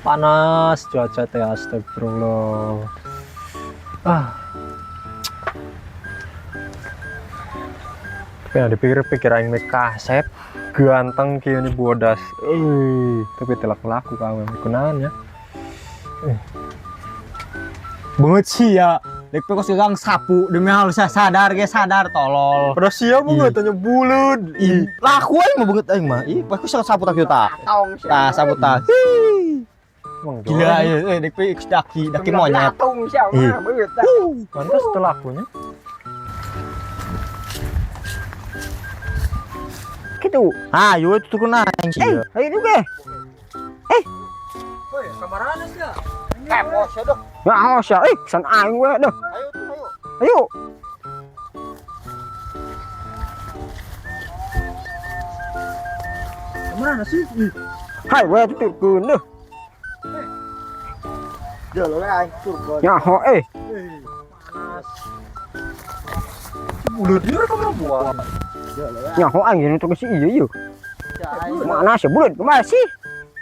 Panas cuaca teh, astagfirullah. Ah. Tapi yang dipikir-pikir aing meh kasep, ganteng kieu nih bodas. Eh, tapi teu laku-laku kawe kunaon ya. Eh. Banget sih ya. Dek kos gang sapu demi hal saya sadar ge sadar tolol. Pada siapa Ih. nggak tanya bulut. Ih, laku aing mah banget aing mah. Ih, pas ku sapu tak juta. Tong sih. Tah sapu tah. Hii. Emang Gila ya, eh dek pe daki daki monyet. Tong sih Ih. mah beut. Pantas telakunya. Gitu. Ayo itu turun aing sih. Eh, ayo juga. Woi, kamarana sih ya? Kepo sih deh. Ya awas ya, eh, san aing we deh. Ayo tuh ayo. Ayo. Kamarana sih? Ih. Hai we tuturkeun deh. Jelo we aing turun. Nyaho eh. Panas. Si bulut dia kamar buah. Jelo we. Nyaho aing ini tuh si ieu ieu. Mana sih bulut kemana sih?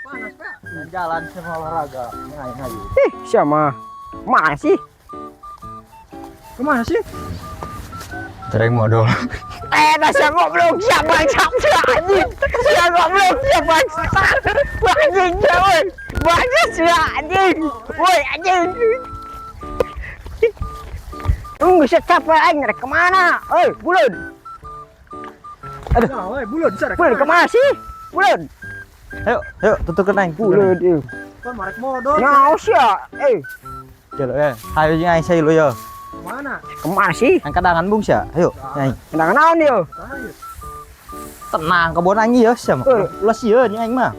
Panas, Pak. Jalan sama olahraga. Aing ayo. Eh, siapa? Mana sih? Kemana sih? Tereng modal. Eh, dah siapa goblok, siapa siapa anjing. Siapa goblok, siapa anjing, siapa? Banyak sih anjing. Woi, anjing. Tunggu siapa aing rek kemana? Oi, bulut. Aduh. Nah, woi, bulut sar. Bulut kemana sih? Bulut. Ayo, ayo tuturkeun aing. Bulut ieu. Kan marek modal. Nyaho sia. Eh, Jelo we. Ayo jeung aing saya lu yo. Kemana? kemana sih? Ang kadangan bung sia. Ayo, aing. Kenang naon ieu? Ayo. Tenang kebon aing ieu sia mah. Eh. Ulah sieun nya aing mah.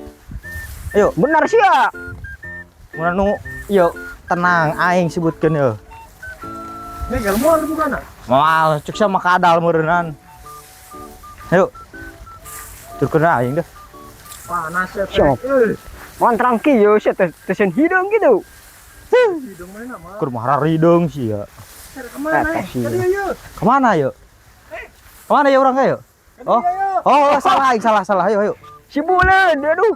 Ayo, Bener sia. mun anu ieu tenang aing sebutkeun yeuh. Ini gelmon bukan ah? Moal cuk sia mah kadal meureunnan. Ayo. Turkeun aing deh. Panas ya. Siap. Eh, Montrang kieu sia teh teh hidung gitu. hidung mana mah? Kur mah harideung sia. Sar kemana? Teh, sih. Tadi ayo. Kemana yuk? Kemana ya orang kayo? Oh, oh salah aing salah salah ayo ayo. Si buleud, aduh.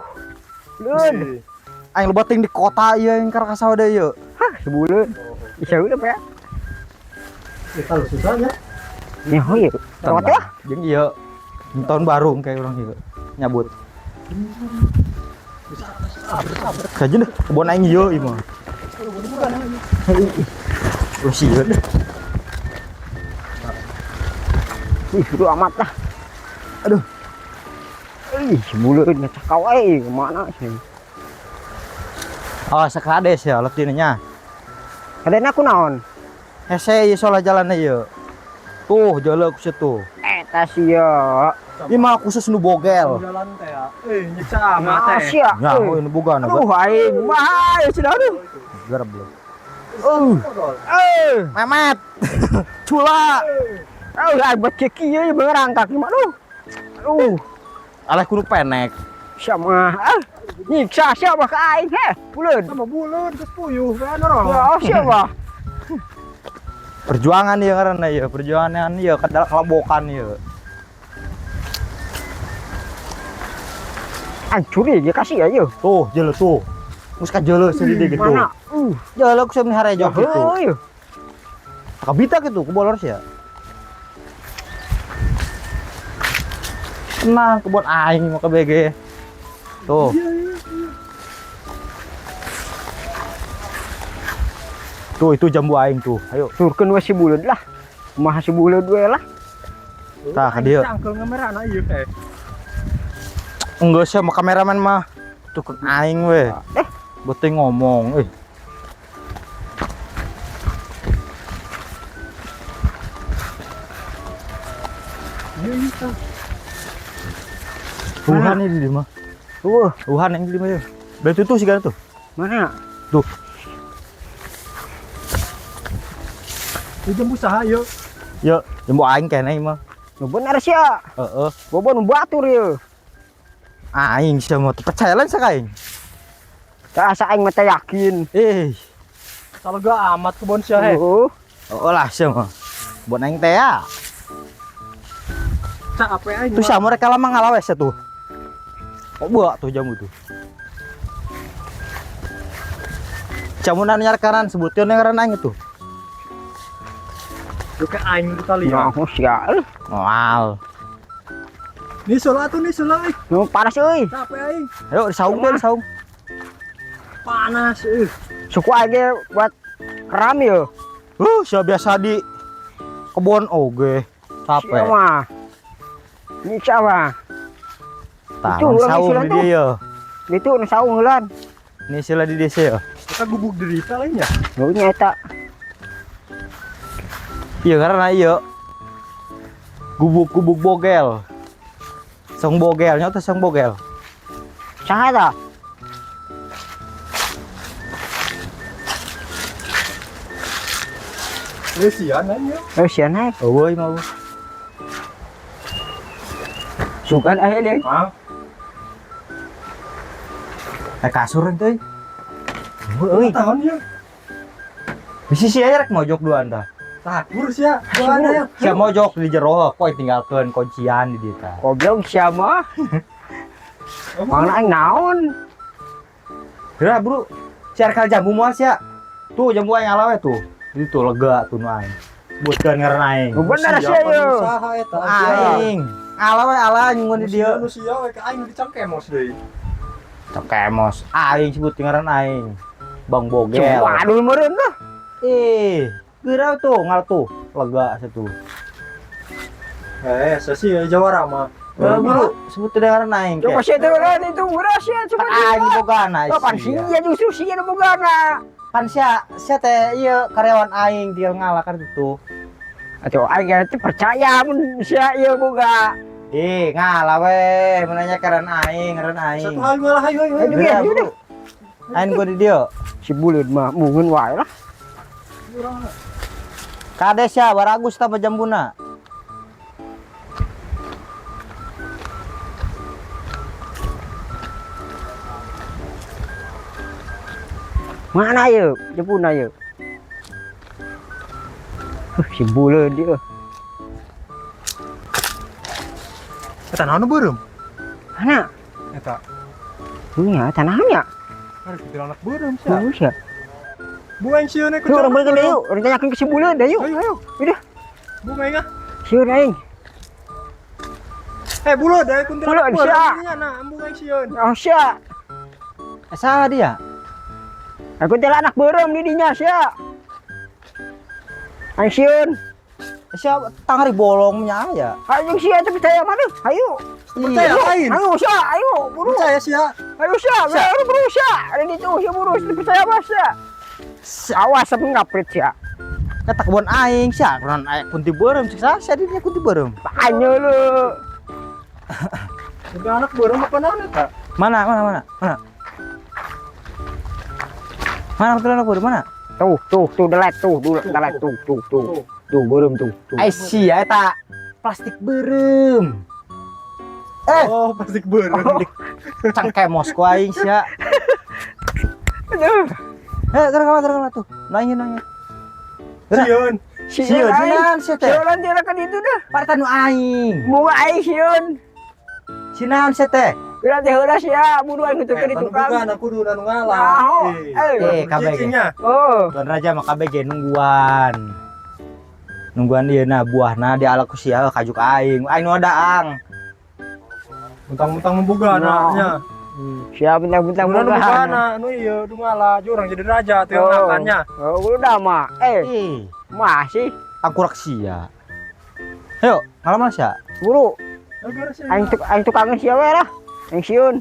Buleud. Aing lebating di kota ieu aing Krakasau deui yeuh. Hah, si buleud. Bisa udah, Pak. Kita lu susah ya. Nyaho ieu. Lewat lah. Jeung ieu tahun baru kayak orang ieu nyabut. Kaji deh, kebon aing ieu ieu mah. Lu sieun deh. Ih, bodo amat lah. Aduh. Ih, si buleud ngecakau euy, kemana sih? Oh, sakades ya letinnya. Kadena aku naon? Hese ieu solah jalanna ieu. Tuh, jalan ku situ. Eta sia. Ieu mah khusus nu bogel. Jalan teh ya. Eh, nyiksa amat Nah, teh. sia. Ya, oh nu boga na. Aduh, aing bahaya sudah aduh. Garap belum. Eh, Memet. Cula. aduh, aing buat keki ieu berangkat mah aduh. Aduh, Alah kudu penek. sama ah. Nyiksa siapa ke aing heh, buleud. Sama bulut geus puyuh kan orang. Ya, siapa? Perjuangan ieu ngaranna ieu, perjuangan ieu kadal kalabokan ieu. Aing curi ge kasih ya ieu. Tuh, jeuleuh tuh. Geus ka jeuleuh sendiri gitu. Mana? Jeuleuh ku sia harejo gitu. Heuh. Kabita gitu, ku bolor sia. Tenang, kebon aing mau ke BG. Tuh. Tuh, itu jambu aing tuh. Ayo, Turkeun we si buleud lah. Kumaha si buleud we lah. Tah, ka dieu. Cangkel ngemerana ieu teh. Enggak sih sama kameramen mah. Tuh kan aing we. Eh, Beuting ngomong, eh. Iya, iya tah. Wuhan ini di mah. Wah, Wuhan yang di mah ya. Berarti tuh sih kan tuh. mana? Tuh. Ieu jambu saha ieu? Ya, jambu aing kene ieu mah. Nu bener sia. Heeh. Bobo nu batur ieu. Aing sia mah teu percaya lain sia ka aing. Tah asa aing mah teh yakin. Eh, Kalau gak amat kebon sia he. Heeh. oh lah sia mah. Buat aing teh ya. Cak apa aing? Tuh sia mereka lama ngalawes ya tuh. Kok buat tuh jamu tuh. Camunan nyarkanan sebutkeun ngaran aing itu. Lu ke aing di tali ya. Nah, sia. Moal. Nih sola tuh nih sola euy. Nu panas euy. Capek aing. Ayo disaung deh, disaung. Panas euy. Suku aja buat keram yo. Sia biasa di kebon oge. Capek. Sia mah. Ini siapa? Tah, Itu, orang saung isulan di tuh. dia ya. Itu nu saung heulan. Ini sila di desa ya. Kita gubuk derita lainnya. Nu nya eta. Iya karena iya. Gubuk-gubuk bogel. Song bogel, nyata song bogel. Saha ta? Eh sian aing ya. Eh sia naik. Eueuh mau. Sugan aya deui. Ah, Kasur ente. Euy, tahun ya. Bisi sih aja rek mojok duaan tah. Takur sia. Duaan ya. Sia mojok di jero, kok tinggalkeun kuncian di dieu tah. Goblok sia mah. Mana aing naon? Geura, Bro. Siar kal jambu moal sia. Tuh jambu aing ala we tuh. Itu lega tuh nu aing. Sebutkeun ngaran aing. Bener sia yo. Usaha eta. Aing. Ala we ala nyungun di dieu. Nu sia we ka aing dicangkemos deui. Cekemos. Aing sebut ngaran aing. Bang Bogel. Waduh meureun lah. Eh, geura tuh ngal tuh lega satu. Eh, sesi ya jawara mah. Eh, bro, sebut ngaran aing. Coba sia teh lah itu murah sia coba. Aing bogana. Oh, pan sia justru sia nu bogana. Pan sia, sia teh ieu karyawan aing tinggal ngalah kan gitu. Atuh aing teh percaya mun sia ieu boga. Eh, ngalah weh, menanya ngaran aing, ngaran aing. Satu hal malah ayo ayo. Ayo, Geura, ayo, bro. Aing gua di dieu. Si buleud mah mungun wae lah. Kades ya, baragus tah jambuna. Mana ieu? Jempuna ieu. Si buleud ieu. Eta naon beureum? Mana? Eta. Nya tanahnya. Harus kuntilanak beureum sia. Tuh sia. Buang sieun Yuk orang beureum deui yuk, urang tanyakeun ke si buleud deui yuk. Ayo ayo. Udah, Buang aing ah. sieun aing. Eh, buleud aya kuntilanak Buleud, sia. Nya nah, embung aing sieun. Oh sia. Saha dia? Aku teh anak beureum di dinya sia. Aing sieun. Sia tangari bolongnya aya. Ayo sia teh percaya mana? Ayo. Percaya lain. Ayo sia, ayo buru. Percaya sia. Ayo sia, buru buru sia. Ada di tuh sia buru, percaya mah sia. Awas sampe ngaprit sia. Kata kebon aing sia, kunaon aya kunti beureum cek saha sia di dinya kunti beureum. Tanya lu. Kuntilanak beureum apa naon eta? Mana mana mana? Mana? Mana kuntilanak beureum mana? Tuh, tuh, tuh delet tuh, delet tuh, tuh, tuh. Tuh beureum tuh, tuh. Ai sia eta plastik beureum. Eh, Oh, plastik beureum. cangkemos ku aing sia. Aduh. Eh, geura geura tuh. Nanya nanya. Geura. Sieun. Sieun sieun sia teh. Sieun nanti kan itu dah. Parta nu aing. Bunga aing sieun. Sinaon sia teh? Berarti heula sia, buru aing nuturkeun di tukang. Bukan aku dulu anu ngalah. Nah, Eh, KBG. Cicingnya. Oh, Tuan Raja mah KBG nungguan. Nungguan ieu na buahna diala ku sia kajuk aing. Aing nu daang. Mentang-mentang memboga Nah. anaknya. sia bentang-bentang Udah boga. boga anu ieu du ngalah jurang jadi raja teu makannya. Oh, udah mah. Eh, Eh, masih tangkurak sia. Ayo, ngalah sia. buru aing tuk aing tukangan sia we lah. Aing sieun.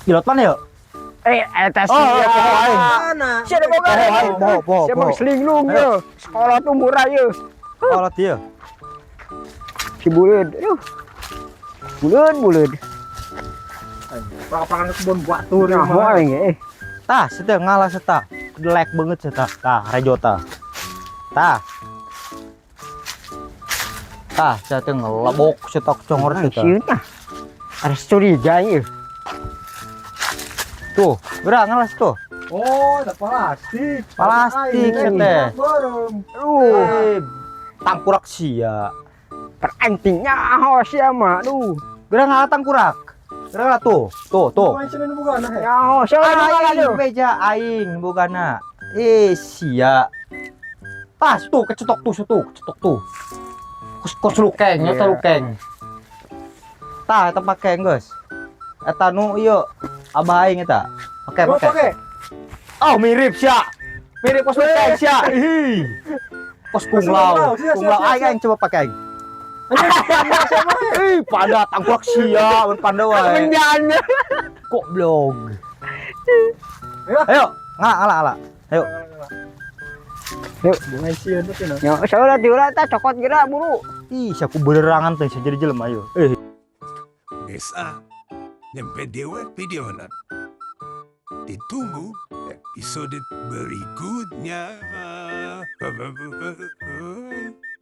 Pilot mana yuk? Eh, eta Oh, sia. oh, aing. Mana? Sia ada boga. Oh, aing, poho, poho, Sia mah poho. selinglung Ayo. ye. Sekolah tuh murah ye. Kolot ieu. Si buleud. Aduh. Buleud, buleud. Pang-pangan kebun batur Nah, mah. aing eh. Tah, setia ngalah seta. Jelek banget seta. Tah, rejota. Tah. Tah, saya teh ngelebok seta congor Aing seta. sieun ah. Ada curiga ieu. Tuh, gerak ngalah tuh. Oh, ada plastik. Plastik, teh. Beureum. Aduh, Eh, tangkurak sia. terantingnya oh sia mah. Aduh. Gerak ngalah tangkurak. Geura tuh. Tuh, tuh. Aing cenah nu bogana he. Ya, oh, siapa nu bogana Aing tuh? beja aing bogana. Eh, sia. Pas tuh kecetok tuh situ, kecetok tuh. Kos kos lukeng, eta Iya. lukeng. Tah, eta pake geus. Eta nu ieu abah aing eta. Pake, Oh, pake. pake. Oh, mirip sia. Mirip kos lukeng sia. Ih. Kos Kos Kung Lao. Kung Lao, sia, Kung sia, Lao sia, aing sia. aing coba pake aing. Ih, pada tangkuak sia, mun panda wae. Menjana. Goblok. Ayo. Ayo, ngala ngala ngala. Ayo. Yuk. Bunga sieun tuh cenah. Ya, saudara diulah tah cokot geura buru. Ih, aku benerangan tuh jadi jelema ayo. Eh, Desa nyampe dewa video na. Ditunggu episode berikutnya.